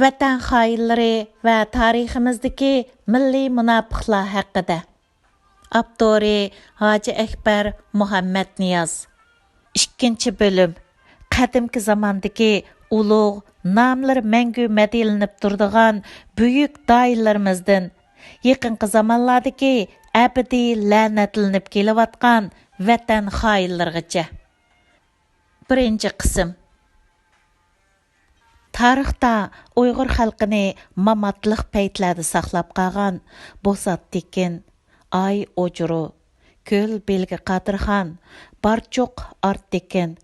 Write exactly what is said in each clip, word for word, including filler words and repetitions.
ۋەتەن خائىنلىرى ۋە تارىخىمىزدىكى مىللىي مۇناپىقلار ھەققىدە. ئاپتورى: ھاجى ئەكبەر مۇھەممەتنىياز. ئىككىنچى بۆلۈم. قەدىمكى زاماندىكى ئۇلۇغ، ناملىرى مەڭگۈ مەدھىيەلىنىپ تۇرىدىغان بۈيۈك داھىيلىرىمىزدىن يېقىنقى زامانلاردىكى ئەبەدىي لەنەتلىنىپ كېلىۋاتقان ۋەتەن خائىنلىرىغىچە. بىرىنچى قىسىم. تارىختا ئۇيغۇر خەلقىنى ماماتلىق پەيتلەردە ساقلاپ قالغان بوسات تېكىن، ئاي ئوجۇرۇ، كۆل بېلگە قادىرخان، بارچۇق ئارت تېكىن،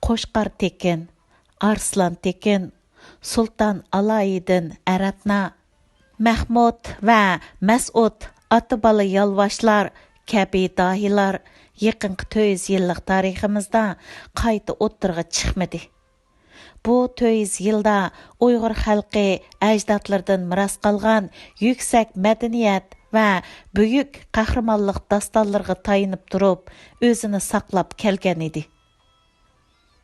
قوشقار تېكىن، ئارسلان تېكىن، سۇلتان ئالايىدىن ئەرەتنا، مەھمۇد ۋە مەسئۇد ئاتا-بالا يالۋاشلار كەبى داھىيلار يېقىنقى تۆت يۈز يىللىق تارىخىمىزدا قايتا ئوتتۇرىغا چىقمىدى. بۇ تۆت يۈز يىلدا ئۇيغۇر خەلقى ئەجدادلىرىدىن مىراس قالغان يۈكسەك مەدەنىيەت ۋە بۈيۈك قەھرىمانلىق داستانلىرىغا تايىنىپ تۇرۇپ، ئۆزىنى ساقلاپ كەلگەن ئىدى.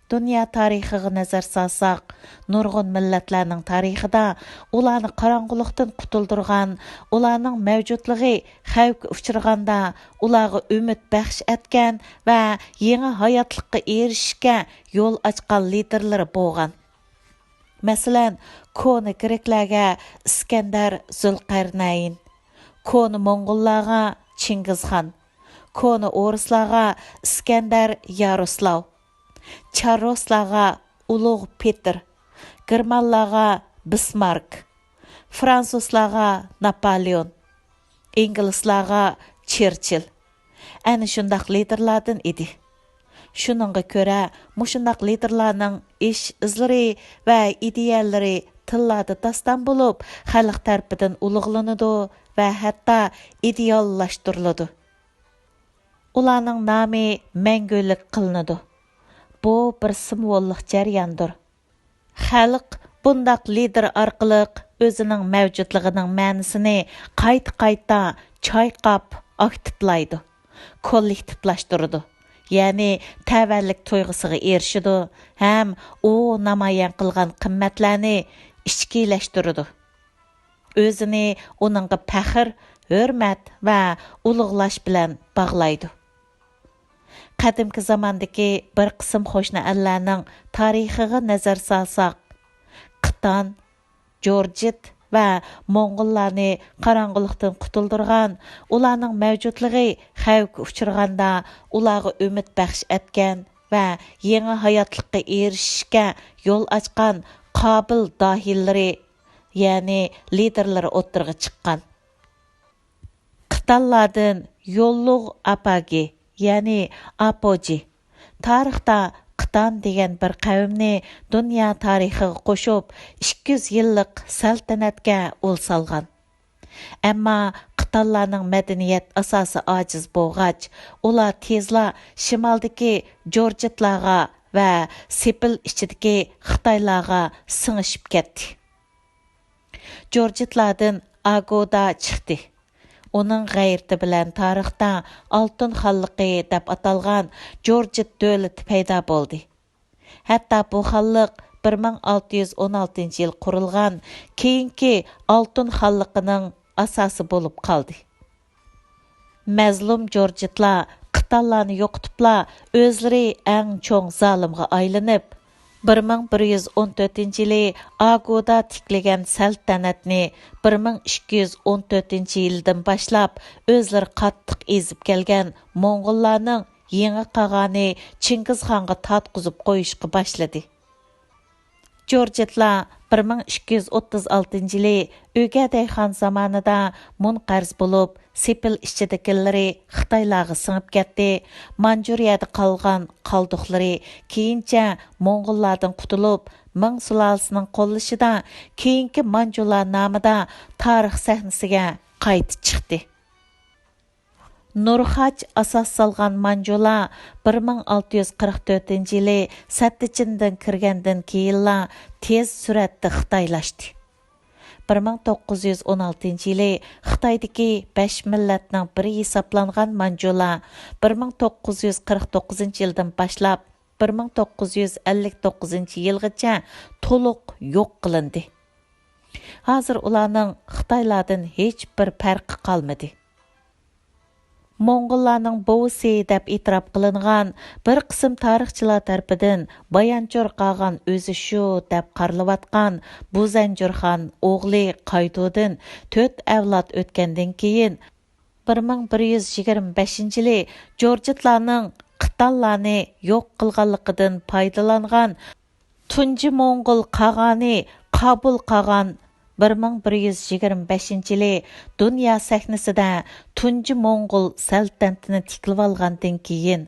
دۇنيا تارىخىغا نەزەر سالساق، نۇرغۇن مىللەتلەرنىڭ تارىخىدا ئۇلارنى قاراڭغۇلۇقتىن قۇتۇلدۇرغان، ئۇلارنىڭ مەۋجۇتلۇقى خەۋپكە ئۇچرىغاندا ئۇلارغا ئۈمىد بەخش ئەتكەن ۋە يېڭى ھاياتلىققا ئېرىشىشكە يول ئاچقان لىدىرلىرى بولغان. مەسىلەن، كونا گرېكلەرگە ئىسكەندەر زۇلقەرنەين، كونا موڭغۇللارغا چىڭگىزخان، كونا ئورۇسلارغا ئىسكەندەر ياروسلاۋ، چار رۇسلارغا ئۇلۇغ پېتىر، گېرمانلارغا بىسمارك، فرانسۇزلارغا ناپالېئون، ئىنگلىزلارغا چېرچىل. ئەنە شۇنداق لىدىرلاردىن ئىدى. شۇنىڭغا كۆرە، مۇشۇنداق لىدىرلارنىڭ ئىش ئىزلىرى ۋە ئىدىيەلىرى تىللاردا داستان بولۇپ، خەلق تەرىپىدىن ئۇلۇغلىنىدۇ ۋە ھەتتا ئىدېئاللاشتۇرۇلىدۇ. ئۇلارنىڭ نامى مەڭگۈلۈك قىلىنىدۇ. بۇ بىر سىمۋوللۇق جەرياندۇر. خەلق بۇنداق لىدىر ئارقىلىق ئۆزىنىڭ مەۋجۇتلۇقىنىڭ مەنىسىنى قايتا-قايتا چايقاپ ئاكتىپلايدۇ، كوللېكتىپلاشتۇرىدۇ. يەنى تەۋەلىك تۇيغۇسىغا ئېرىشىدۇ ھەم ئۇ نامايان قىلغان قىممەتلەرنى ئىچكىلەشتۈرىدۇ. ئۆزىنى ئۇنىڭغا پەخىر، ھۆرمەت ۋە ئۇلۇغلاش بىلەن باغلايدۇ. قەدىمكى زاماندىكى بىر قىسىم قوشنا ئەللەرنىڭ تارىخىغا نەزەر سالساق، قىتان، جورجىت ۋە موڭغۇللارنى قاراڭغۇلۇقتىن قۇتۇلدۇرغان، ئۇلارنىڭ مەۋجۇتلۇقى خەۋپكە ئۇچرىغاندا ئۇلارغا ئۈمىد بەخش ئەتكەن ۋە يېڭى ھاياتلىققا ئېرىشىشكە يول ئاچقان قابىل داھىيلىرى، يەنى لىدىرلىرى ئوتتۇرىغا چىققان. قىتانلاردىن يوللۇغ ئاپاگى، يەنى ئاپوجى. تارىختا قىتان دېگەن بىر قەۋمنى دۇنيا تارىخىغا قوشۇپ، ئىككى يۈز يىللىق سەلتەنەتكە ئۇل سالغان. ئەمما قىتانلارنىڭ مەدەنىيەت ئاساسى ئاجىز بولغاچ، ئۇلار تېزلا شىمالدىكى جورجىتلارغا ۋە سېپىل ئىچىدىكى خىتايلارغا سىڭىشىپ كەتتى. جورجىتلاردىن ئاگودا چىقتى. ئۇنىڭ غەيرىتى بىلەن تارىختا ئالتۇن خانلىقى دەپ ئاتالغان جورجىت دۆلىتى پەيدا بولدى. ھەتتا بۇ خانلىق بىر مىڭ ئالتە يۈز ئون ئالتىنچى يىل قۇرۇلغان كېيىنكى ئالتۇن خانلىقىنىڭ ئاساسى بولۇپ قالدى. مەزلۇم جورجىتلار قىتانلارنى يوقىتىپلا، ئۆزلىرى ئەڭ چوڭ زالىمغا ئايلىنىپ، بىر مىڭ بىر يۈز ئون تۆتىنچى يىلى ئاگودا تىكلىگەن سەلتەنەتنى بىر مىڭ ئىككى يۈز ئون تۆتىنچى يىلدىن باشلاپ ئۆزلىرى قاتتىق ئېزىپ كەلگەن موڭغۇللارنىڭ يېڭى قاغانى چىڭگىزخانغا تارتقۇزۇپ قويۇشقا باشلىدى. جورجىتلار بىر مىڭ ئىككى يۈز ئوتتۇز ئالتىنچى يىلى ئۆگەدەي خان زامانىدا مۇنقەرز بولۇپ، سېپىل ئىچىدىكىلىرى خىتايلارغا سىڭىپ كەتتى. مانجۇرىيەدە قالغان قالدۇقلىرى كېيىنچە موڭغۇللاردىن قۇتۇلۇپ، مىڭ سۇلالىسىنىڭ قوللىشىدا كېيىنكى مانجۇلار نامىدا تارىخ سەھنىسىگە قايتا چىقتى. نۇرخاچ ئاساس سالغان مانجۇلار بىر مىڭ ئالتە يۈز قىرىق تۆتىنچى يىلى سەتتىچىندىن كىرگەندىن كېيىنلا تېز سۈرئەتتە خىتايلاشتى. بىر مىڭ توققۇز يۈز ئون ئالتىنچى يىلى خىتايدىكى بەش مىللەتنىڭ بىرى ھېسابلانغان مانجۇلار بىر مىڭ توققۇز يۈز قىرىق توققۇزىنچى يىلدىن باشلاپ بىر مىڭ توققۇز يۈز ئەللىك توققۇزىنچى يىلغىچە تولۇق يوق قىلىندى. ھازىر ئۇلارنىڭ خىتايلاردىن ھېچبىر پەرقى قالمىدى. موڭغۇللارنىڭ بوۋىسى دەپ ئېتىراپ قىلىنغان، بىر قىسىم تارىخچىلار تەرىپىدىن بايانجۇر قاغان ئۆزى شۇ دەپ قارىلىۋاتقان بۇزەنجۇرخان ئوغلى قايتۇدىن تۆت ئەۋلاد ئۆتكەندىن كېيىن، بىر مىڭ بىر يۈز يىگىرمە بەشىنچى يىلى جورجېتلارنىڭ قىتانلارنى يوق قىلغانلىقىدىن پايدىلانغان تۇنجى موڭغۇل قاغانى قابۇل قاغان بىر مىڭ بىر يۈز يىگىرمە بەشىنچى يىلى دۇنيا سەھنىسىدە تۇنجى موڭغۇل سەلتەنىتىنى تىكلىۋالغاندىن كېيىن،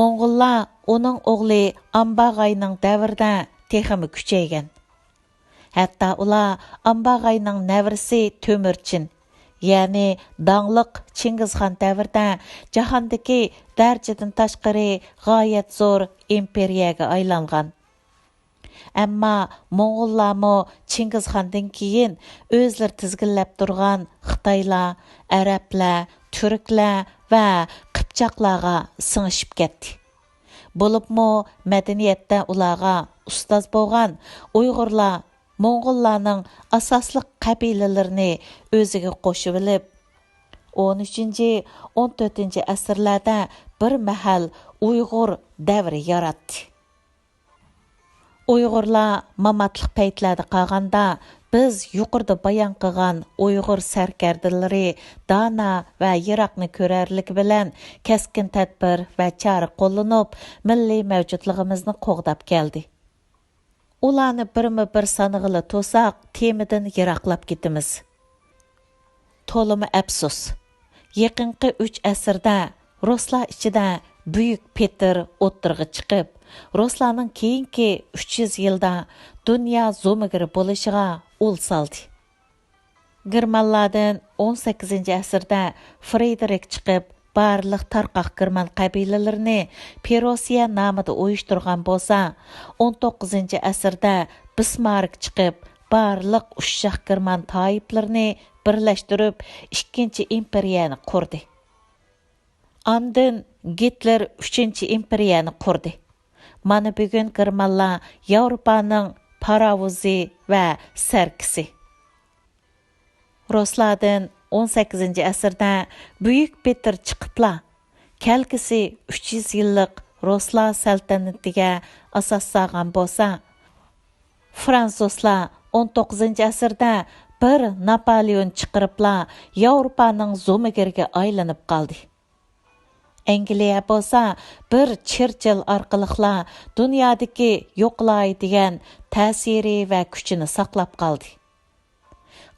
موڭغۇللار ئۇنىڭ ئوغلى ئامباغاينىڭ دەۋرىدە تېخىمۇ كۈچەيگەن. ھەتتا ئۇلار ئامباغاينىڭ نەۋرىسى تۆمۈرچىن، يەنى داڭلىق چىڭگىزخان دەۋرىدە جاھاندىكى دەرىجىدىن تاشقىرى غايەت زور ئىمپېرىيەگە ئايلانغان. ئەمما موڭغۇللارمۇ چىڭگىزخاندىن كېيىن ئۆزلىرى تىزگىنلەپ تۇرغان خىتايلار، ئەرەبلەر، تۈركلەر ۋە قىپچاقلارغا سىڭىشىپ كەتتى. بولۇپمۇ مەدەنىيەتتە ئۇلارغا ئۇستاز بولغان ئۇيغۇرلار موڭغۇللارنىڭ ئاساسلىق قەبىلىلىرىنى ئۆزىگە قوشۇۋېلىپ، ئون ئۈچىنچى، ئون تۆتىنچى ئەسىرلەردە بىر مەھەل ئۇيغۇر دەۋرى ياراتتى. ئۇيغۇرلار ماماتلىق پەيتلەردە قالغاندا، بىز يۇقىرىدا بايان قىلغان ئۇيغۇر سەركەردىلىرى دانا ۋە يىراقنى كۆرەرلىكى بىلەن كەسكىن تەدبىر ۋە چارە قوللىنىپ، مىللىي مەۋجۇتلۇقىمىزنى قوغداپ كەلدى. ئۇلارنى بىرمۇ بىر سانىغىلى تۇرساق، تېمىدىن يىراقلاپ كېتىمىز. تولىمۇ ئەپسۇس، يېقىنقى ئۈچ ئەسىردە رۇسلار ئىچىدە بۈيۈك پېتىر ئوتتۇرىغا چىقىپ، رۇسلارنىڭ كېيىنكى ئۈچ يۈز يىلدا دۇنيا زومىگىرى بولۇشىغا ئۇل سالدى. گېرمانلاردىن ئون سەككىزىنچى ئەسىردە فرېدېرىك چىقىپ، بارلىق تارقاق گېرمان قەبىلىلىرىنى پىروسىيە نامىدا ئۇيۇشتۇرغان بولسا، ئون توققۇزىنچى ئەسىردە بىسمارك چىقىپ، بارلىق ئۇششاق گېرمان تائىپىلىرىنى بىرلەشتۈرۈپ، ئىككىنچى ئىمپېرىيەنى قۇردى. ئاندىن گىتلېر ئۈچىنچى ئىمپېرىيەنى قۇردى. مانا بۈگۈن گېرمانلار ياۋروپانىڭ پاراۋۇزى ۋە سەركىسى. رۇسلاردىن ئون سەككىزىنچى ئەسىردە بۈيۈك پېتىر چىقىپلا، كەلگۈسى ئۈچ يۈز يىللىق رۇسلار سەلتەنىتىگە ئاساس سالغان بولسا، فرانسۇزلار ئون توققۇزىنچى ئەسىردە بىر ناپالېئون چىقىرىپلا ياۋروپانىڭ زومىگىرىگە ئايلىنىپ قالدى. ئەنگلىيە بولسا بىر چېرچىل ئارقىلىقلا دۇنيادىكى يوقلاي دېگەن تەسىرى ۋە كۈچىنى ساقلاپ قالدى.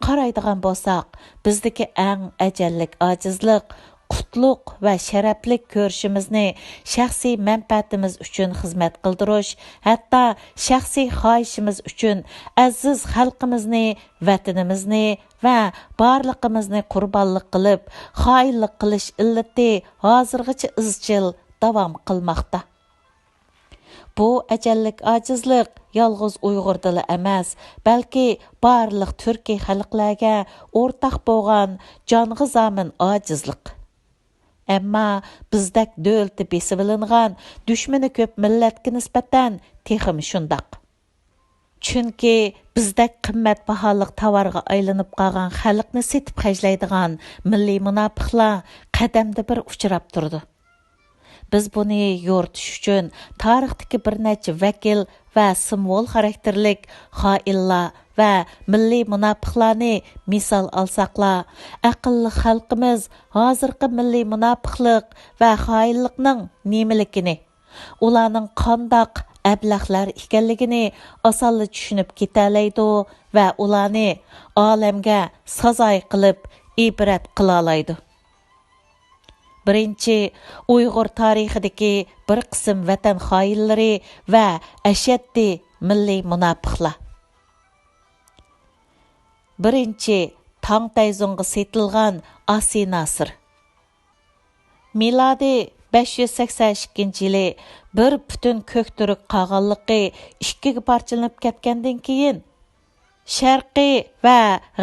قارايدىغان بولساق، بىزدىكى ئەڭ ئەجەللىك ئاجىزلىق، قۇتلۇق ۋە شەرەپلىك كۆرۈشىمىزنى شەخسىي مەنپەئەتىمىز ئۈچۈن خىزمەت قىلدۇرۇش، ھەتتا شەخسىي خاھىشىمىز ئۈچۈن ئەزىز خەلقىمىزنى، ۋەتىنىمىزنى ۋە بارلىقىمىزنى قۇربانلىق قىلىپ، خائىنلىق قىلىش ئىللىتى ھازىرغىچە ئىزچىل داۋام قىلماقتا. بۇ ئەجەللىك ئاجىزلىق يالغۇز ئۇيغۇردىلا ئەمەس، بەلكى بارلىق تۈركىي خەلقلەرگە ئورتاق بولغان جانغا زامىن ئاجىزلىق. ئەمما بىزدەك دۆلىتى بېسىۋېلىنغان، دۈشمىنى كۆپ مىللەتكە نىسبەتەن تېخىمۇ شۇنداق. چۈنكى بىزدەك قىممەت باھالىق تاۋارغا ئايلىنىپ قالغان خەلقنى سېتىپ خەجلەيدىغان مىللىي مۇناپىقلار قەدەمدە بىر ئۇچراپ تۇرىدۇ. بىز بۇنى يورۇتۇش ئۈچۈن تارىختىكى بىر نەچچە ۋەكىل ۋە سىمۋول خاراكتېرلىك خائىنلار ۋە مىللىي مۇناپىقلارنى مىسال ئالساقلا، ئەقىللىق خەلقىمىز ھازىرقى مىللىي مۇناپىقلىق ۋە خائىنلىقنىڭ نېمىلىكىنى، ئۇلارنىڭ قانداق ئەبلەخلەر ئىكەنلىكىنى ئاسانلا چۈشىنىپ كېتەلەيدۇ ۋە ئۇلارنى ئالەمگە سازاي قىلىپ ئىبرەت قىلالايدۇ. بىرىنچى، ئۇيغۇر تارىخىدىكى بىر قىسىم ۋەتەن خائىنلىرى ۋە ئەشەددىي مىللىي مۇناپىقلار. بىرىنچى، تاڭ تەيزۇڭغا سېتىلغان ئاسىي ناسىر. مىلادىي بەش يۈز سەكسەن ئىككىنچى يىلى بىر پۈتۈن كۆك تۈرك قاغانلىقى ئىككىگە پارچىلىنىپ كەتكەندىن كېيىن، شەرقىي ۋە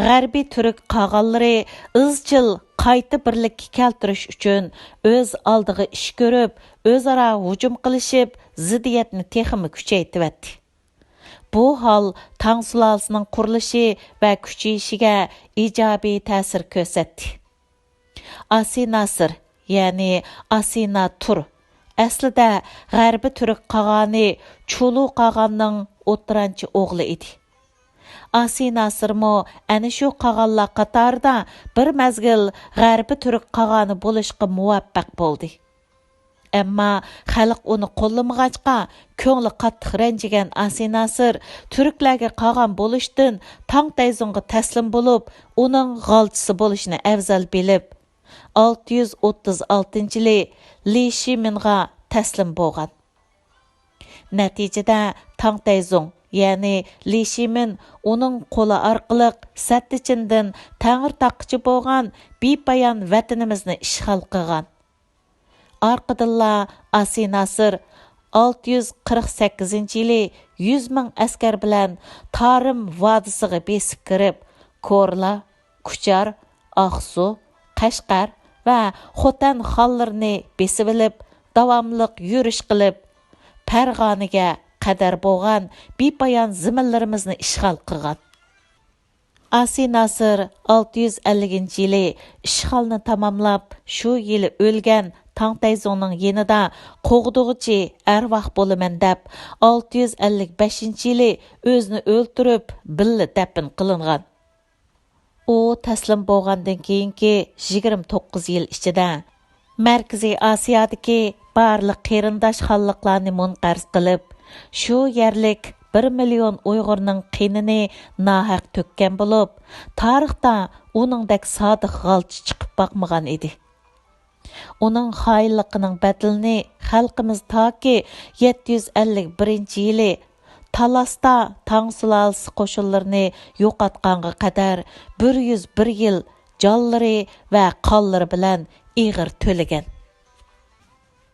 غەربىي تۈرك قاغانلىرى ئىزچىل قايتا بىرلىككە كەلتۈرۈش ئۈچۈن ئۆز ئالدىغا ئىش كۆرۈپ، ئۆزئارا ھۇجۇم قىلىشىپ، زىددىيەتنى تېخىمۇ كۈچەيتىۋەتتى. بۇ ھال تاڭ سۇلالىسىنىڭ قۇرۇلۇشى ۋە كۈچىيىشىگە ئىجابىي تەسىر كۆرسەتتى. ئاسىي ناسىر، يەنى ئاسىي ناتۇر، ئەسلىدە غەربىي تۈرك قاغانى چۇلۇ قاغاننىڭ ئوتتۇرانچە ئوغلى ئىدى. ئاسىي ناسىرمۇ ئەنە شۇ قاغانلار قاتارىدا بىر مەزگىل غەربىي تۈرك قاغانى بولۇشقا مۇۋەپپەق بولدى. ئەمما خەلق ئۇنى قوللىمىغاچقا، كۆڭلى قاتتىق رەنجىگەن ئاسىي ناسىر تۈركلەرگە قاغان بولۇشتىن تاڭ تەيزۇڭغا تەسلىم بولۇپ، ئۇنىڭ غالچىسى بولۇشنى ئەۋزەل بىلىپ، ئالتە يۈز ئوتتۇز ئالتىنچى يىلى لى شىمىنغا تەسلىم بولغان. نەتىجىدە تاڭ تەيزۇڭ، يەنى لى شىمىن ئۇنىڭ قولى ئارقىلىق سەتتىچىندىن تەڭرىتاغقىچە بولغان بىپايان ۋەتىنىمىزنى ئىشغال قىلغان. ئارقىدىنلا ئاسىي ناسىر ئالتە يۈز قىرىق سەككىزىنچى يىلى يۈز مىڭ ئەسكەر بىلەن تارىم ۋادىسىغا بېسىپ كىرىپ، كورلا، كۇچار، ئاقسۇ، قەشقەر ۋە خوتەن خانلىرىنى بېسىۋېلىپ، داۋاملىق يۈرۈش قىلىپ، پەرغانىگە قەدەر بولغان بىپايان زېمىنلىرىمىزنى ئىشغال قىلغان. ئاسىي ناسىر ئالتە يۈز ئەللىكىنچى يىلى ئىشغالنى تاماملاپ، شۇ يىلى ئۆلگەن تاڭ تەيزۇڭنىڭ يېنىدا قوغدىغۇچى ئەرۋاھ بولىمەن دەپ، ئالتە يۈز ئەللىك بەشىنچى يىلى ئۆزىنى ئۆلتۈرۈپ، بىللە دەپنە قىلىنغان. ئۇ تەسلىم بولغاندىن كېيىنكى يىگىرمە توققۇز يىل ئىچىدە مەركىزىي ئاسىيادىكى بارلىق قېرىنداش خانلىقلارنى مۇنقەرز قىلىپ، شۇ يەرلىك بىر مىليون ئۇيغۇرنىڭ قېنىنى ناھەق تۆككەن بولۇپ، تارىختا ئۇنىڭدەك سادىق غالچى چىقىپ باقمىغان ئىدى. ئۇنىڭ خائىنلىقىنىڭ بەدىلىنى خەلقىمىز تاكى يەتتە يۈز ئەللىك بىرىنچى يىلى تالاستا تاڭ سۇلالىسى قوشۇنلىرىنى يوقاتقانغا قەدەر بىر يۈز بىر يىل جانلىرى ۋە قانلىرى بىلەن ئېغىر تۆلىگەن.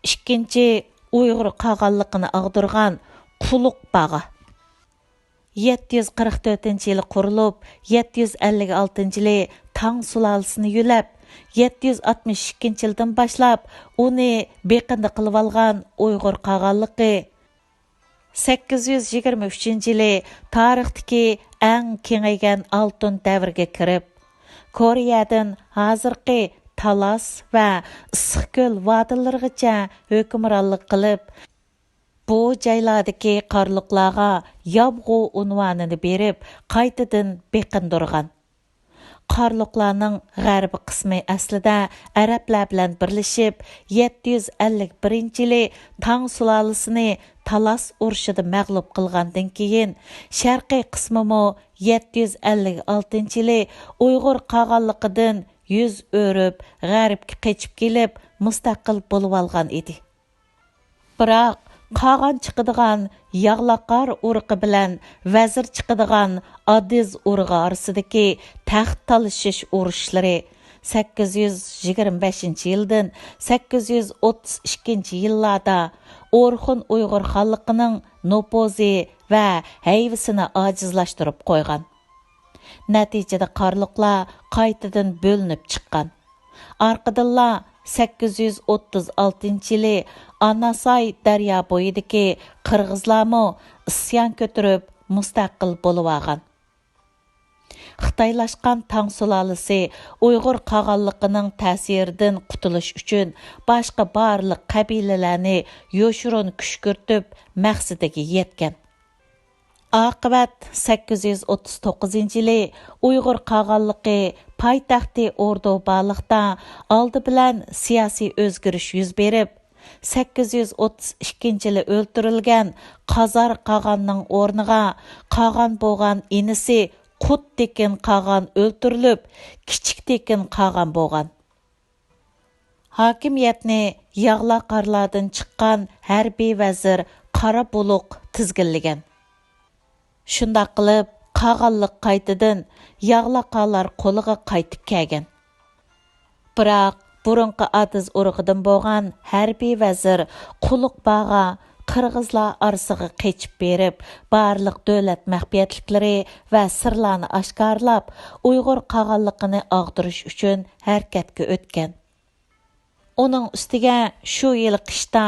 ئىككىنچى، ئۇيغۇر قاغانلىقىنى ئاغدۇرغان قۇلۇق باغا. يەتتە يۈز قىرىق تۆتىنچى يىلى قۇرۇلۇپ، يەتتە يۈز ئەللىك ئالتىنچى يىلى تاڭ سۇلالىسىنى يۆلەپ، يەتتە يۈز ئاتمىش ئىككىنچى يىلدىن باشلاپ ئۇنى بېقىندى قىلىۋالغان ئۇيغۇر قاغانلىقى سەككىز يۈز يىگىرمە ئۈچىنچى يىلى تارىختىكى ئەڭ كېڭەيگەن ئالتۇن دەۋرگە كىرىپ، كورېيەدىن ھازىرقى تالاس ۋە ئىسسىقكۆل ۋادىلىرىغىچە ھۆكۈمرانلىق قىلىپ، بۇ جايلاردىكى قارلۇقلارغا ياۋغۇ ئۇنۋانىنى بېرىپ، قايتىدىن بېقىندۇرغان. قارلۇقلارنىڭ غەربىي قىسمى ئەسلىدە ئەرەبلەر بىلەن بىرلىشىپ، يەتتە يۈز ئەللىك بىرىنچى يىلى تاڭ سۇلالىسىنى تالاس ئۇرۇشىدا مەغلۇپ قىلغاندىن كېيىن، شەرقىي قىسمىمۇ يەتتە يۈز ئەللىك ئالتىنچى يىلى ئۇيغۇر قاغانلىقىدىن يۈز ئۆرۈپ، غەربكە قېچىپ كېلىپ، مۇستەقىل بولۇۋالغان ئىدى. بىراق، قاغان چىقىدىغان ياغلاقار ئۇرۇقى بىلەن ۋەزىر چىقىدىغان ئادىز ئۇرۇقى ئارىسىدىكى تەخت تالىشىش ئۇرۇشلىرى سەككىز يۈز يىگىرمە بەشىنچى يىلدىن سەككىز يۈز ئوتتۇز ئىككىنچى يىللاردا ئورخۇن ئۇيغۇر خانلىقىنىڭ نوپۇزى ۋە ھەيۋىسىنى ئاجىزلاشتۇرۇپ قويغان. نەتىجىدە قارلۇقلار قايتىدىن بۆلۈنۈپ چىققان. ئارقىدىنلا سەككىز يۈز ئوتتۇز ئالتىنچى يىلى ئاناساي دەريا بويىدىكى قىرغىزلارمۇ ئىسيان كۆتۈرۈپ مۇستەقىل بولۇۋالغان. خىتايلاشقان تاڭ سۇلالىسى ئۇيغۇر قاغانلىقىنىڭ تەسىرىدىن قۇتۇلۇش ئۈچۈن باشقا بارلىق قەبىلىلەرنى يوشۇرۇن كۈشكۈرتۈپ مەقسىتىگە يەتكەن. ئاقىۋەت سەككىز يۈز ئوتتۇز توققۇزىنچى يىلى ئۇيغۇر قاغانلىقى پايتەختى ئوردۇبالىقتا ئالدى بىلەن سىياسىي ئۆزگىرىش يۈز بېرىپ، سەككىز يۈز ئوتتۇز ئىككىنچى يىلى ئۆلتۈرۈلگەن قازار قاغاننىڭ ئورنىغا قاغان بولغان ئىنىسى قۇت تېكىن قاغان ئۆلتۈرۈلۈپ، كىچىك تېكىن قاغان بولغان. ھاكىمىيەتنى ياغلاقارلاردىن چىققان ھەربىي ۋەزىر قارا بۇلۇق تىزگىنلىگەن. شۇنداق قىلىپ، قاغانلىق قايتىدىن ياغلاقارلار قولىغا قايتىپ كەلگەن. بىراق، بۇرۇنقى ئادىز ئۇرۇقىدىن بولغان ھەربىي ۋەزىر قۇلۇق باغا قىرغىزلار ئارىسىغا قېچىپ بېرىپ، بارلىق دۆلەت مەخپىيەتلىكلىرى ۋە سىرلارنى ئاشكارىلاپ، ئۇيغۇر قاغانلىقىنى ئاغدۇرۇش ئۈچۈن ھەرىكەتكە ئۆتكەن. ئۇنىڭ ئۈستىگە شۇ يىلى قىشتا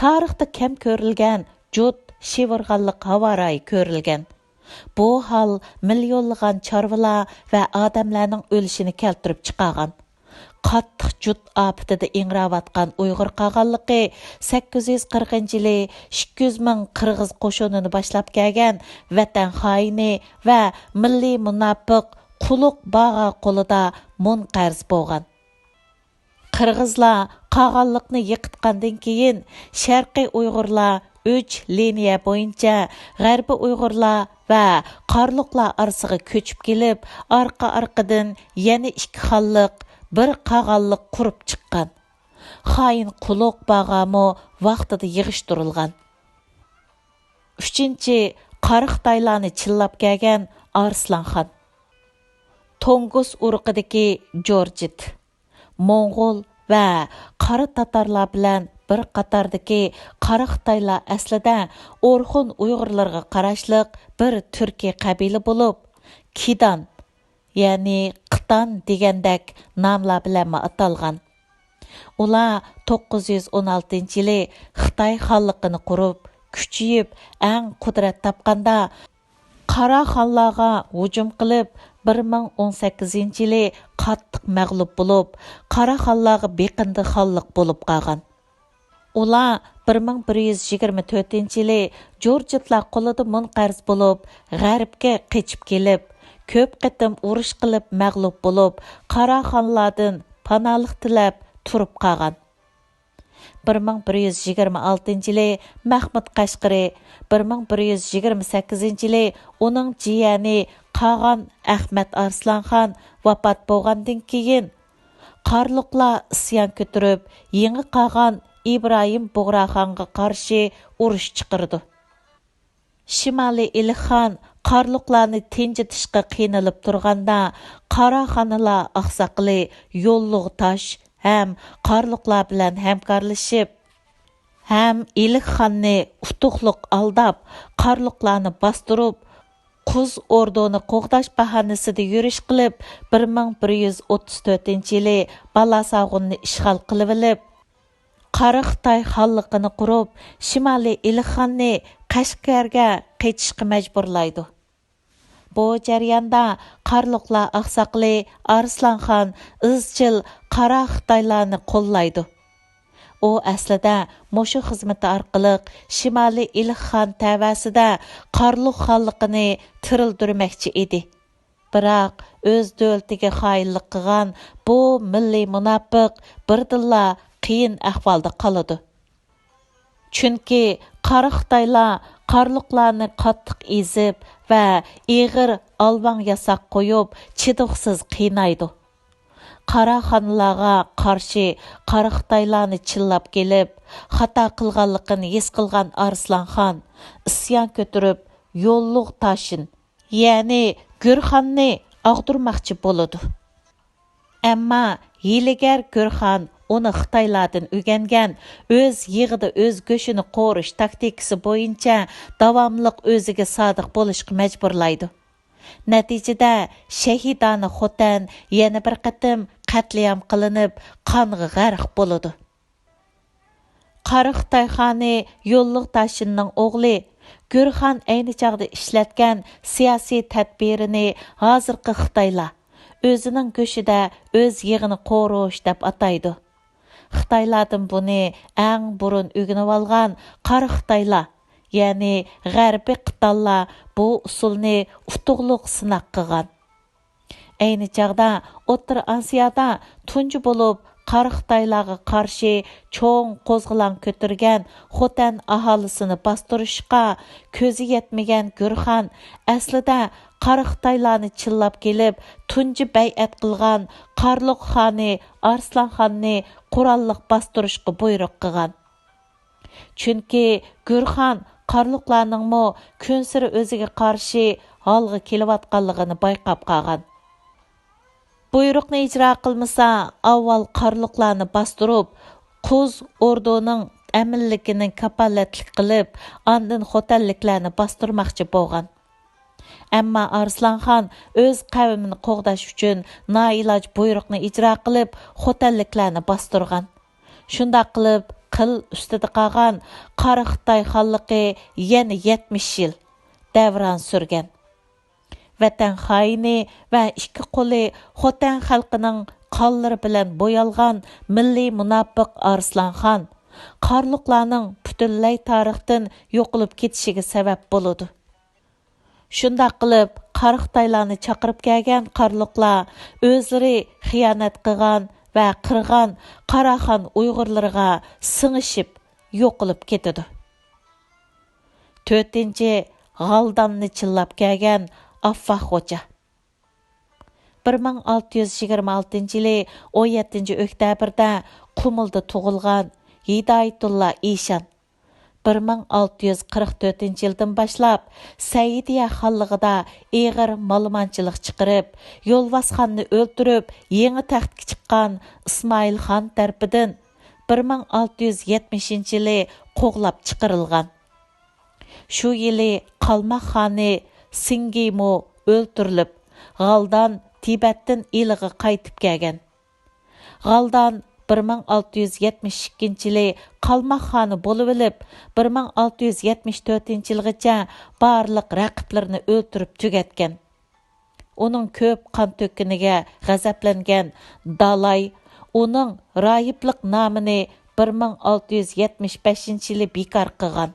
تارىختا كەم كۆرۈلگەن جۇت شىۋىرغانلىق ھاۋا رايى كۆرۈلگەن. بۇ ھال مىليونلىغان چارۋىلار ۋە ئادەملەرنىڭ ئۆلۈشىنى كەلتۈرۈپ چىقارغان. قاتتىق جۇت ئاپىتىدە ئىڭراۋاتقان ئۇيغۇر قاغانلىقى سەككىز يۈز قىرىقىنچى يىلى ئىككى يۈز مىڭ قىرغىز قوشۇنىنى باشلاپ كەلگەن ۋەتەن خائىنى ۋە مىللىي مۇناپىق قۇلۇق باغا قولىدا مۇنقەرز بولغان. قىرغىزلار قاغانلىقنى يىقىتقاندىن كېيىن، شەرقىي ئۇيغۇرلار ئۈچ لىنىيە بويىچە غەربىي ئۇيغۇرلار ۋە قارلۇقلار ئارىسىغا كۆچۈپ كېلىپ، ئارقا-ئارقىدىن يەنە ئىككى خانلىق، بىر قاغانلىق قۇرۇپ چىققان. خائىن قۇلۇق باغامۇ ۋاقتىدا يىغىشتۇرۇلغان. ئۈچىنچى، قارا خىتايلارنى چىللاپ كەلگەن ئارسلان خان. توڭگۇس ئۇرۇقىدىكى جورجىت، موڭغۇل ۋە قارا تاتارلار بىلەن بىر قاتاردىكى قارا خىتايلار ئەسلىدە ئورخۇن ئۇيغۇرلىرىغا قاراشلىق بىر تۈركىي قەبىلە بولۇپ، كىدان، يەنى قىتان دېگەندەك ناملار بىلەنمۇ ئاتالغان. ئۇلار توققۇز يۈز ئون ئالتىنچى يىلى خىتاي خانلىقىنى قۇرۇپ، كۈچىيىپ، ئەڭ قۇدرەت تاپقاندا، قارا خانلارغا ھۇجۇم قىلىپ، بىر مىڭ ئون سەككىزىنچى يىلى قاتتىق مەغلۇپ بولۇپ، قارا خانلارغا بېقىندى خانلىق بولۇپ قالغان. ئۇلار بىر مىڭ بىر يۈز يىگىرمە تۆتىنچى يىلى جورجىتلار قولىدا مۇنقەرز بولۇپ، غەربكە قېچىپ كېلىپ، كۆپ قېتىم ئۇرۇش قىلىپ مەغلۇپ بولۇپ، قارا خانلاردىن پاناھلىق تىلەپ تۇرۇپ قالغان. بىر مىڭ بىر يۈز يىگىرمە ئالتىنچى يىلى مەخمۇت قەشقىرى، بىر مىڭ بىر يۈز يىگىرمە سەككىزىنچى يىلى ئۇنىڭ جىيەنى قاغان ئەخمەت ئارسلانخان ۋاپات بولغاندىن كېيىن، قارلۇقلار ئىسيان كۆتۈرۈپ، يېڭى قاغان ئىبراھىم بۇغراخانغا قارشى ئۇرۇش چىقىرىدۇ. شىمالىي ئىلىخان قارلۇقلارنى تىنچىتىشقا قىينىلىپ تۇرغاندا، قاراخانلار ئاقساقىلى يوللۇغ تاش ھەم قارلۇقلار بىلەن ھەمكارلىشىپ، ھەم ئىلىخاننى ئۇتۇقلۇق ئالداپ، قارلۇقلارنى باستۇرۇپ، قۇز ئوردۇنى قوغداش باھانىسىدە يۈرۈش قىلىپ، بىر مىڭ بىر يۈز ئوتتۇز تۆتىنچى يىلى بالاساغۇننى ئىشغال قىلىۋېلىپ، قارا خىتاي خانلىقىنى قۇرۇپ، شىمالىي ئىلىخاننى قەشقەرگە قېچىشقا مەجبۇرلايدۇ. بۇ جەرياندا قارلۇقلار ئاقساقىلى ئارسلانخان ئىزچىل قارا خىتايلارنى قوللايدۇ. ئۇ ئەسلىدە مۇشۇ خىزمىتى ئارقىلىق شىمالىي ئىلىخان تەۋەسىدە قارلۇق خانلىقىنى تىرىلدۈرمەكچى ئىدى. بىراق ئۆز دۆلىتىگە خائىنلىق قىلغان بۇ مىللىي مۇناپىق بىردىنلا قىيىن ئەھۋالدا قالىدۇ. چۈنكى قارا خىتايلار قارلۇقلارنى قاتتىق ئېزىپ ۋە ئېغىر ئالۋاڭ ياساق قويۇپ، چىدىغۇسىز قىينايدۇ. قاراخانلارغا قارشى قارا خىتايلارنى چىللاپ كېلىپ، خاتا قىلغانلىقىنى ھېس قىلغان ئارسلانخان ئىسيان كۆتۈرۈپ، يوللۇغ تاشىن، يەنى گۆرخاننى ئاغدۇرماقچى بولىدۇ. ئەمما ھىيلىگەر گۆرخان ئۇنى خىتايلاردىن ئۆگەنگەن ئۆز يېغىدا ئۆز گۆشىنى قورۇش تاكتىكىسى بويىچە داۋاملىق ئۆزىگە سادىق بولۇشقا مەجبۇرلايدۇ. نەتىجىدە شەھىدانە خوتەن يەنە بىر قېتىم قەتلىئام قىلىنىپ، قانغا غەرق بولىدۇ. قارا خىتاي خانى يوللۇغ تاشىننىڭ ئوغلى گۆرخان ئەينى چاغدا ئىشلەتكەن سىياسىي تەدبىرىنى ھازىرقى خىتايلار ئۆزىنىڭ گۆشىدە ئۆز يېغىنى قورۇش دەپ ئاتايدۇ. خىتايلاردىن بۇنى ئەڭ بۇرۇن ئۆگىنىۋالغان قارا خىتايلار، يەنى غەربىي قىتانلار بۇ ئۇسۇلنى ئۇتۇقلۇق سىناق قىلغان. ئەينى چاغدا ئوتتۇرا ئاسىيادا تۇنجى بولۇپ قارا خىتايلارغا قارشى چوڭ قوزغىلاڭ كۆتۈرگەن خوتەن ئاھالىسىنى باستۇرۇشقا كۆزى يەتمىگەن گۆرخان ئەسلىدە قارا خىتايلارنى چىللاپ كېلىپ تۇنجى بەيئەت قىلغان قارلۇق خانى ئارسلانخاننى قوراللىق باستۇرۇشقا بۇيرۇق قىلغان. چۈنكى گۆرخان قارلۇقلارنىڭمۇ كۈنسېرى ئۆزىگە قارشى ھالغا كېلىۋاتقانلىقىنى بايقاپ قالغان. بۇيرۇقنى ئىجرا قىلمىسا، ئاۋۋال قارلۇقلارنى باستۇرۇپ، قۇز ئوردۇنىڭ ئەمىنلىكىنى كاپالەتلىك قىلىپ، ئاندىن خوتەنلىكلەرنى باستۇرماقچى بولغان. ئەمما ئارسلانخان ئۆز قەۋمىنى قوغداش ئۈچۈن نائىلاج بۇيرۇقنى ئىجرا قىلىپ، خوتەنلىكلەرنى باستۇرغان. شۇنداق قىلىپ، قىل ئۈستىدە قالغان قارا خىتاي خانلىقى يەنە يەتمىش يىل دەۋران سۈرگەن. ۋەتەن خائىنى ۋە ئىككى قولى خوتەن خەلقىنىڭ قانلىرى بىلەن بويالغان مىللىي مۇناپىق ئارسلانخان قارلۇقلارنىڭ پۈتۈنلەي تارىختىن يوقىلىپ كېتىشىگە سەۋەب بولىدۇ. شۇنداق قىلىپ، قارا خىتايلارنى چاقىرىپ كەلگەن قارلۇقلار ئۆزلىرى خىيانەت قىلغان ۋە قىرغان قاراخان ئۇيغۇرلىرىغا سىڭىشىپ يوقىلىپ كېتىدۇ. تۆتىنچى، غالداننى چىللاپ كەلگەن ئاففاق خوجا. بىر مىڭ ئالتە يۈز يىگىرمە ئالتىنچى يىلى ئون يەتتىنچى ئۆكتەبىردە قۇمۇلدا تۇغۇلغان ھىدايىتۇللا ئىشان بىر مىڭ ئالتە يۈز قىرىق تۆتىنچى يىلدىن باشلاپ سەئىدىيە خانلىقىدا ئېغىر مالىمانچىلىق چىقىرىپ، يولۋاسخاننى ئۆلتۈرۈپ، يېڭى تەختكە چىققان ئىسمائىل خان تەرىپىدىن بىر مىڭ ئالتە يۈز يەتمىشىنچى يىلى قوغلاپ چىقىرىلغان. شۇ يىلى قالماق خانى سىڭگىمۇ ئۆلتۈرۈلۈپ، غالدان تىبەتتىن ئىلىغا قايتىپ كەلگەن. غالدان بىر مىڭ ئالتە يۈز يەتمىش ئىككىنچى يىلى قالماق خانى بولۇۋېلىپ، بىر مىڭ ئالتە يۈز يەتمىش تۆتىنچى يىلغىچە بارلىق رەقىبلىرىنى ئۆلتۈرۈپ تۈگەتكەن. ئۇنىڭ كۆپ قان تۆككىنىگە غەزەپلەنگەن دالاي ئۇنىڭ راھىبلىق نامىنى بىر مىڭ ئالتە يۈز يەتمىش بەشىنچى يىلى بىكار قىلغان.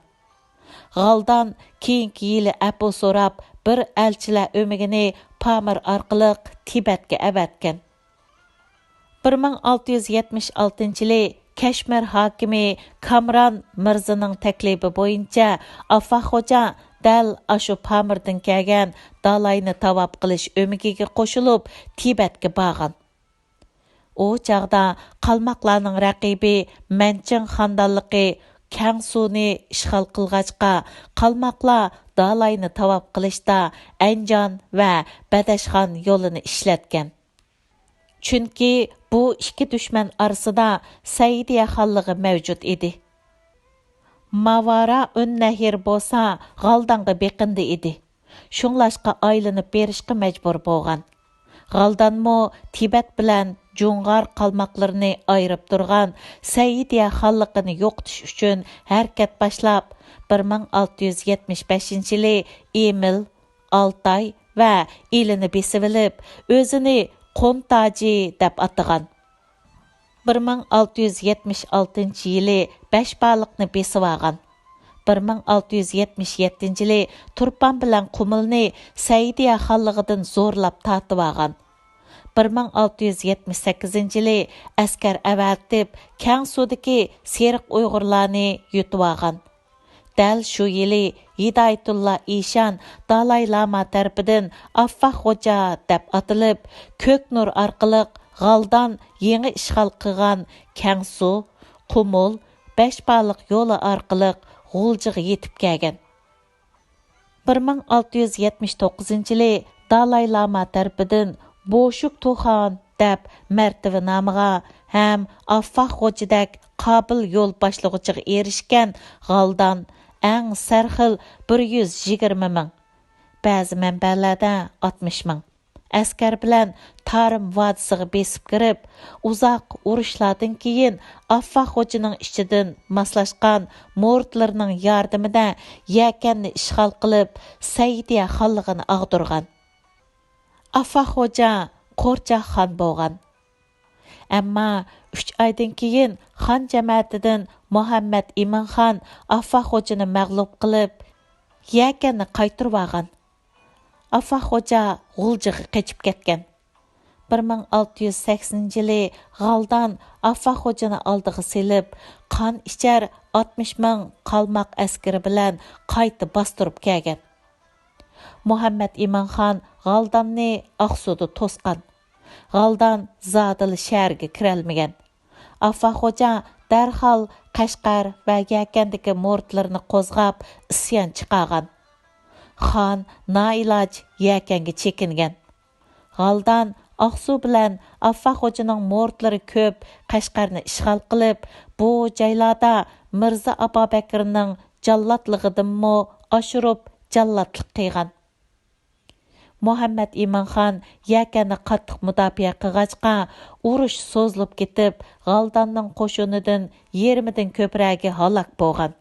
غالدان كېيىنكى يىلى ئەپۇ سوراپ، بىر ئەلچىلەر ئۆمىكىنى پامىر ئارقىلىق تىبەتكە ئەۋەتكەن. بىر مىڭ ئالتە يۈز يەتمىش ئالتىنچى يىلى كەشمىر ھاكىمى كامران مىرزىنىڭ تەكلىپى بويىچە ئاففاق خوجا دەل ئاشۇ پامىردىن كەلگەن دالاينى تاۋاپ قىلىش ئۆمىكىگە قوشۇلۇپ، تىبەتكە بارغان. ئۇ چاغدا قالماقلارنىڭ رەقىبى مەنچىڭ خاندانلىقى كەڭسۇنى ئىشغال قىلغاچقا، قالماقلار دالاينى تاۋاپ قىلىشتا ئەنجان ۋە بەدەشخان يولىنى ئىشلەتكەن. چۈنكى بۇ ئىككى دۈشمەن ئارىسىدا سەئىدىيە خانلىقى مەۋجۇت ئىدى. ماۋارا ئۈن نەھر بولسا غالدانغا بېقىندى ئىدى. شۇڭلاشقا ئايلىنىپ بېرىشقا مەجبۇر بولغان. غالدانمۇ تىبەت بىلەن جۇڭغار قالماقلىرىنى ئايرىپ تۇرغان سەئىدىيە خانلىقىنى يوقىتىش ئۈچۈن ھەرىكەت باشلاپ، بىر مىڭ ئالتە يۈز يەتمىش بەشىنچى يىلى ئىمىل، ئالتاي ۋە ئىلىنى بېسىۋېلىپ، ئۆزىنى قون تاجى دەپ ئاتىغان. بىر مىڭ ئالتە يۈز يەتمىش ئالتىنچى يىلى بەشبالىقنى بېسىۋالغان. بىر مىڭ ئالتە يۈز يەتمىش يەتتىنچى يىلى تۇرپان بىلەن قۇمۇلنى سەئىدىيە خانلىقىدىن زورلاپ تارتىۋالغان. بىر مىڭ ئالتە يۈز يەتمىش سەككىزىنچى يىلى ئەسكەر ئەۋەتىپ، كەڭسۇدىكى سېرىق ئۇيغۇرلارنى يۇتۇۋالغان. دەل شۇ يىلى ھىدايىتۇللا ئىشان دالاي لاما تەرىپىدىن ئاففاق خوجا دەپ ئاتىلىپ، كۆك نۇر ئارقىلىق غالدان يېڭى ئىشغال قىلغان كەڭسۇ، قۇمۇل، بەشبالىق يولى ئارقىلىق غۇلجىغا يېتىپ كەلگەن. بىر مىڭ ئالتە يۈز يەتمىش توققۇزىنچى يىلى دالاي لاما تەرىپىدىن بوشۈك تۇخان دەپ مەرتىۋە نامىغا ھەم ئاففاق خوجىدەك قابىل يول باشلىغۇچىغا ئېرىشكەن غالدان ئەڭ سەرخىل بىر يۈز يىگىرمە مىڭ، بەزى مەنبەلەردە ئاتمىش مىڭ ئەسكەر بىلەن تارىم ۋادىسىغا بېسىپ كىرىپ، ئۇزاق ئۇرۇشلاردىن كېيىن ئاففاق خوجىنىڭ ئىچىدىن ماسلاشقان مورىتلىرىنىڭ ياردىمىدە يەكەننى ئىشغال قىلىپ، سەئىدىيە خانلىقىنى ئاغدۇرغان. ئاففاق خوجا قورچاق خان بولغان. ئەمما ئۈچ ئايدىن كېيىن خان جەمەتىدىن مۇھەممەد ئىمىن خان ئاففاق خوجىنى مەغلۇپ قىلىپ، يەكەننى قايتۇرۇۋالغان. ئاففاق خوجا غۇلجىغا قېچىپ كەتكەن. بىر مىڭ ئالتە يۈز سەكسىنىنچى يىلى غالدان ئاففاق خوجىنى ئالدىغا سېلىپ، قان ئىچەر ئاتمىش مىڭ قالماق ئەسكىرى بىلەن قايتا باستۇرۇپ كەلگەن. مۇھەممەد ئىمىن خان غالداننى ئاقسۇدا توسقان. غالدان زادىلا شەھەرگە كىرەلمىگەن. ئاففاق خوجا دەرھال قەشقەر ۋە يەكەندىكى مورىتلىرىنى قوزغاپ، ئىسيان چىقارغان. خان نائىلاج يەكەنگە چېكىنگەن. غالدان ئاقسۇ بىلەن ئاففاق خوجىنىڭ مورىتلىرى كۆپ قەشقەرنى ئىشغال قىلىپ، بۇ جايلاردا مىرزا ئابابەكرىنىڭ جاللاتلىقىدىنمۇ ئاشۇرۇپ جاللاتلىق قىلغان. مۇھەممەد ئىمىنخان يەكەننى قاتتىق مۇداپىئە قىلغاچقا، ئۇرۇش سوزۇلۇپ كېتىپ، غالداننىڭ قوشۇنىدىن يېرىمىدىن كۆپرەكى ھالاك بولغان.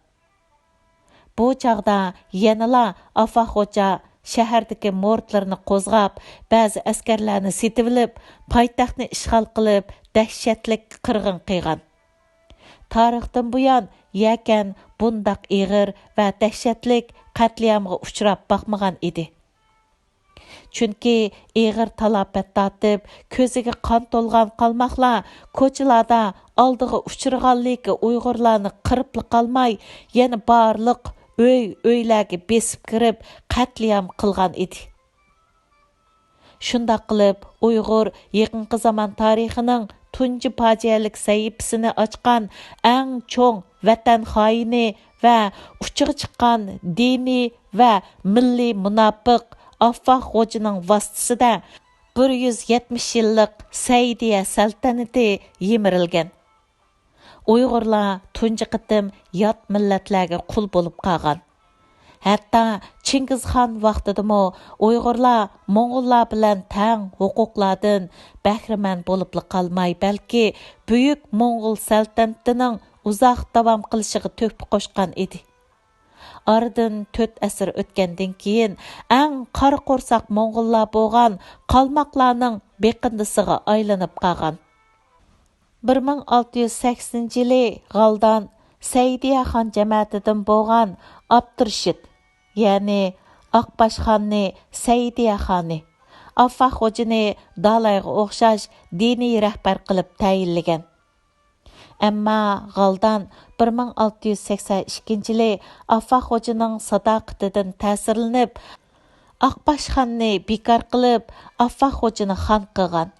بۇ چاغدا يەنىلا ئافا خوجا شەھەردىكى مورتلىرىنى قوزغاپ، بەزى ئەسكەرلەرنى سېتىۋېلىپ، پايتەختنى ئىشغال قىلىپ، دەھشەتلىك قىرغىن قىلغان. تارىختىن بۇيان يەكەن بۇنداق ئېغىر ۋە دەھشەتلىك قەتلىئامغا ئۇچراپ باقمىغان ئىدى. چۈنكى ئېغىر تالاپەت تارتىپ، كۆزىگە قان تولغان قالماقلار كوچىلاردا ئالدىغا ئۇچرىغانلىكى ئۇيغۇرلارنى قىرىپلا قالماي، يەنە بارلىق ئۆي-ئۆيلەرگە بېسىپ كىرىپ، قەتلىئام قىلغان ئىدى. شۇنداق قىلىپ، ئۇيغۇر يېقىنقى زامان تارىخىنىڭ تۇنجى پاجىئەلىك سەھىپىسىنى ئاچقان ئەڭ چوڭ ۋەتەن خائىنى ۋە ئۇچىغا چىققان دىنىي ۋە مىللىي مۇناپىق ئاففاق خوجىنىڭ ۋاسىتىسىدە بىر يۈز يەتمىش يىللىق سەئىدىيە سەلتەنىتى يىمىرىلگەن. ئۇيغۇرلار تۇنجى قېتىم يات مىللەتلەرگە قۇل بولۇپ قالغان. ھەتتا چىڭگىزخان ۋاقتىدىمۇ ئۇيغۇرلار موڭغۇللار بىلەن تەڭ ھوقۇقلاردىن بەھرىمەن بولۇپلا قالماي، بەلكى بۈيۈك موڭغۇل سەلتەنىتىنىڭ ئۇزاق داۋام قىلىشىغا تۆھپە قوشقان ئىدى. ئارىدىن تۆت ئەسىر ئۆتكەندىن كېيىن، ئەڭ قارا قورساق موڭغۇللار بولغان قالماقلارنىڭ بېقىندىسىغا ئايلىنىپ قالغان. بىر مىڭ ئالتە يۈز سەكسىنىنچى يىلى غالدان سەئىدىيە خان جەمەتىدىن بولغان ئابدۇرېشىت، يەنى ئاقباش خاننى سەئىدىيە خانى، ئاففاق خوجىنى دالايغا ئوخشاش دىنىي رەھبەر قىلىپ تەيىنلىگەن. ئەمما غالدان بىر مىڭ ئالتە يۈز سەكسەن ئىككىنچى يىلى ئاففاق خوجىنىڭ ساداقىتىدىن تەسىرلىنىپ، ئاقباش خاننى بىكار قىلىپ، ئاففاق خوجىنى خان قىلغان.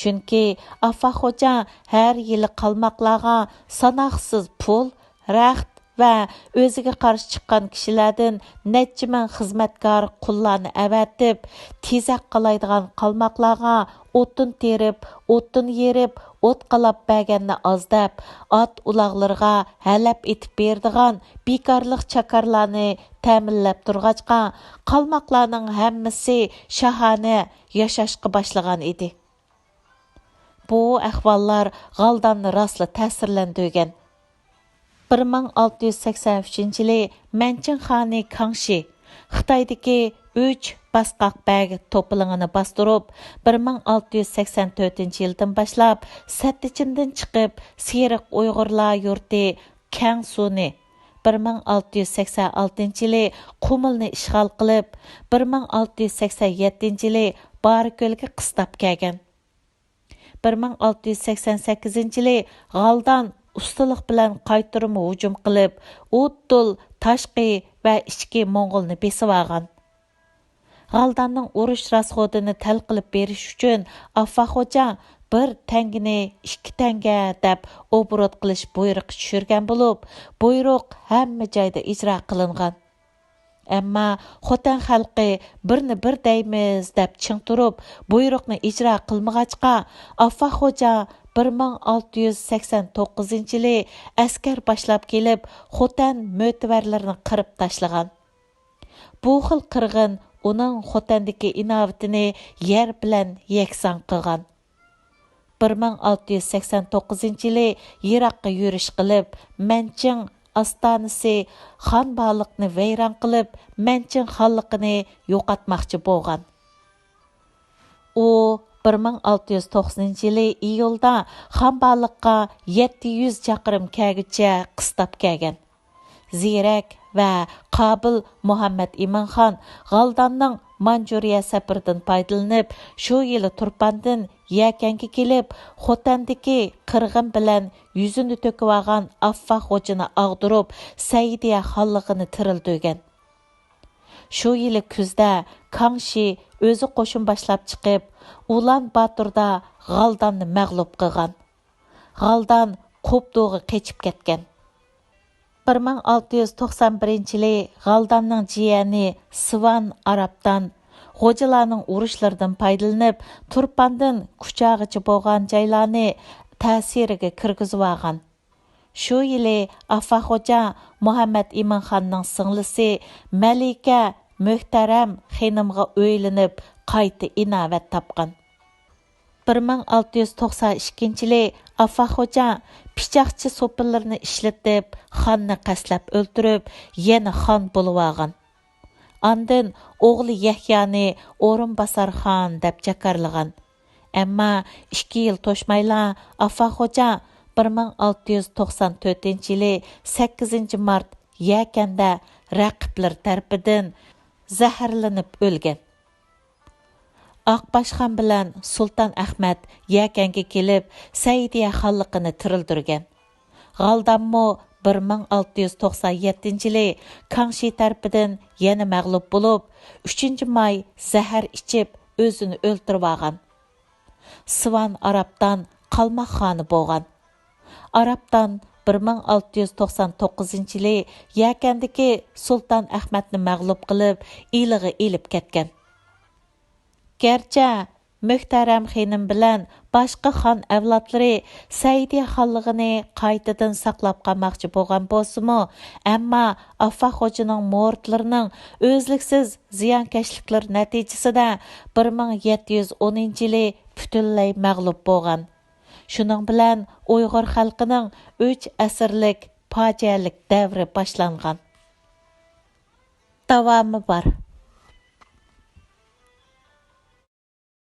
چۈنكى ئاففاق خوجا ھەر يىلى قالماقلارغا ساناقسىز پۇل، رەخت ۋە ئۆزىگە قارشى چىققان كىشىلەردىن نەچچە مىڭ خىزمەتكار قۇللارنى ئەۋەتىپ، تېزەك قالايدىغان قالماقلارغا ئوتۇن تېرىپ، ئوتۇن يېرىپ، ئوت قالاپ بەرگەننى ئاز دەپ، ئات ئۇلاغلىرىغا ھەلەپ ئېتىپ بېرىدىغان بىكارلىق چاكارلارنى تەمىنلەپ تۇرغاچقا، قالماقلارنىڭ ھەممىسى شاھانە ياشاشقا باشلىغان ئىدى. بۇ ئەھۋاللار غالداننى راسلا تەسىرلەندۈرگەن. بىر مىڭ ئالتە يۈز سەكسەن ئۈچىنچى يىلى مەنچىڭ خانى كاڭشى خىتايدىكى ئۈچ باسقاق بەگ توپىلىڭىنى باستۇرۇپ، بىر مىڭ ئالتە يۈز سەكسەن تۆتىنچى يىلدىن باشلاپ سەتتىچىندىن چىقىپ، سېرىق ئۇيغۇرلار يۇرتى كەڭسۇنى، بىر مىڭ ئالتە يۈز سەكسەن ئالتىنچى يىلى قۇمۇلنى ئىشغال قىلىپ، بىر مىڭ ئالتە يۈز سەكسەن يەتتىنچى يىلى بارىكۆلگە قىستاپ كەلگەن. بىر مىڭ ئالتە يۈز سەكسەن سەككىزىنچى يىلى غالدان ئۇستىلىق بىلەن قايتۇرما ھۇجۇم قىلىپ، ئۇددۇل تاشقى ۋە ئىچكى موڭغۇلنى بېسىۋالغان. غالداننىڭ ئۇرۇش راسخوتىنى تەل قىلىپ بېرىش ئۈچۈن ئاففاق خوجا بىر تەڭگىنى ئىككى تەڭگە دەپ ئوبوروت قىلىش بۇيرۇقى چۈشۈرگەن بولۇپ، بۇيرۇق ھەممە جايدا ئىجرا قىلىنغان. ئەمما خوتەن خەلقى بىرنى بىر دەيمىز دەپ چىڭ تۇرۇپ، بۇيرۇقنى ئىجرا قىلمىغاچقا، ئاففاق خوجا بىر مىڭ ئالتە يۈز سەكسەن توققۇزىنچى يىلى ئەسكەر باشلاپ كېلىپ، خوتەن مۆتىۋەرلىرىنى قىرىپ تاشلىغان. بۇ خىل قىرغىن ئۇنىڭ خوتەندىكى ئىناۋىتىنى يەر بىلەن يەكسان قىلغان. بىر مىڭ ئالتە يۈز سەكسەن توققۇزىنچى يىلى يىراققا يۈرۈش قىلىپ، مەنچىڭ ئاستانىسى خانبالىقنى ۋەيران قىلىپ، مەنچىڭ خانلىقىنى يوقاتماقچى بولغان. ئۇ بىر مىڭ ئالتە يۈز توقسىنىنچى يىلى ئىيۇلدا خانبالىققا يەتتە يۈز چاقىرىم كەلگۈچە قىستاپ كەلگەن. زېرەك ۋە قابىل مۇھەممەد ئىمىنخان غالداننىڭ مانجۇرىيە سەپىرىدىن پايدىلىنىپ، شۇ يىلى تۇرپاندىن يەكەنگە كېلىپ، خوتەندىكى قىرغىن بىلەن يۈزىنى تۆكۈۋالغان ئاففاق خوجىنى ئاغدۇرۇپ، سەئىدىيە خانلىقىنى تىرىلدۈرگەن. شۇ يىلى كۈزدە كاڭشى ئۆزى قوشۇن باشلاپ چىقىپ، ئۇلان باتۇردا غالداننى مەغلۇپ قىلغان. غالدان قوپدۇغا قېچىپ كەتكەن. بىر مىڭ ئالتە يۈز توقسان بىرىنچى يىلى غالداننىڭ جىيەنى سىۋان ئارابدان غوجىلارنىڭ ئۇرۇشلىرىدىن پايدىلىنىپ، تۇرپاندىن كۇچاغىچە بولغان جايلارنى تەسىرىگە كىرگۈزۈۋالغان. شۇ يىلى ئاففاق خوجا مۇھەممەد ئىمىنخاننىڭ سىڭلىسى مەلىكە مۆھتەرەم خېنىمغا ئۆيلىنىپ، قايتا ئىناۋەت تاپقان. بىر مىڭ ئالتە يۈز توقسان ئىككىنچى يىلى ئافا خوجا پىچاقچى سوپىلىرىنى ئىشلىتىپ، خاننى قەستلەپ ئۆلتۈرۈپ، يەنە خان بولۇۋالغان. ئاندىن ئوغلى يەھيانى ئورۇنباسار خان دەپ جاكارلىغان. ئەمما ئىككى يىل توشمايلا ئافا خوجا بىر مىڭ ئالتە يۈز توقسان تۆتىنچى يىلى سەككىزىنچى مارت يەكەندە رەقىبلىرى تەرىپىدىن زەھەرلىنىپ ئۆلگەن. ئاقباشخان بىلەن سۇلتان ئەخمەت يەكەنگە كېلىپ، سەئىدىيە خانلىقىنى تىرىلدۈرگەن. غالداممۇ بىر مىڭ ئالتە يۈز توقسان يەتتىنچى يىلى كاڭشى تەرىپىدىن يەنە مەغلۇپ بولۇپ، ئۈچىنچى ماي زەھەر ئىچىپ، ئۆزىنى ئۆلتۈرۈۋالغان. سىۋان ئارابدان قالماق خانى بولغان. ئارابدان بىر مىڭ ئالتە يۈز توقسان توققۇزىنچى يىلى يەكەندىكى سۇلتان ئەخمەتنى مەغلۇپ قىلىپ، ئىلىغا ئېلىپ كەتكەن. گەرچە مۆھتەرەم خېنىم بىلەن باشقا خان ئەۋلادلىرى سەئىدىيە خانلىقىنى قايتىدىن ساقلاپ قالماقچى بولغان بولسىمۇ، ئەمما ئافا خوجىنىڭ مورىتلىرىنىڭ ئۈزلۈكسىز زىيانكەشلىكلىرى نەتىجىسىدە بىر مىڭ يەتتە يۈز ئونىنچى يىلى پۈتۈنلەي مەغلۇپ بولغان. شۇنىڭ بىلەن ئۇيغۇر خەلقىنىڭ ئۈچ ئەسىرلىك پاجىئەلىك دەۋرى باشلانغان. داۋامى بار.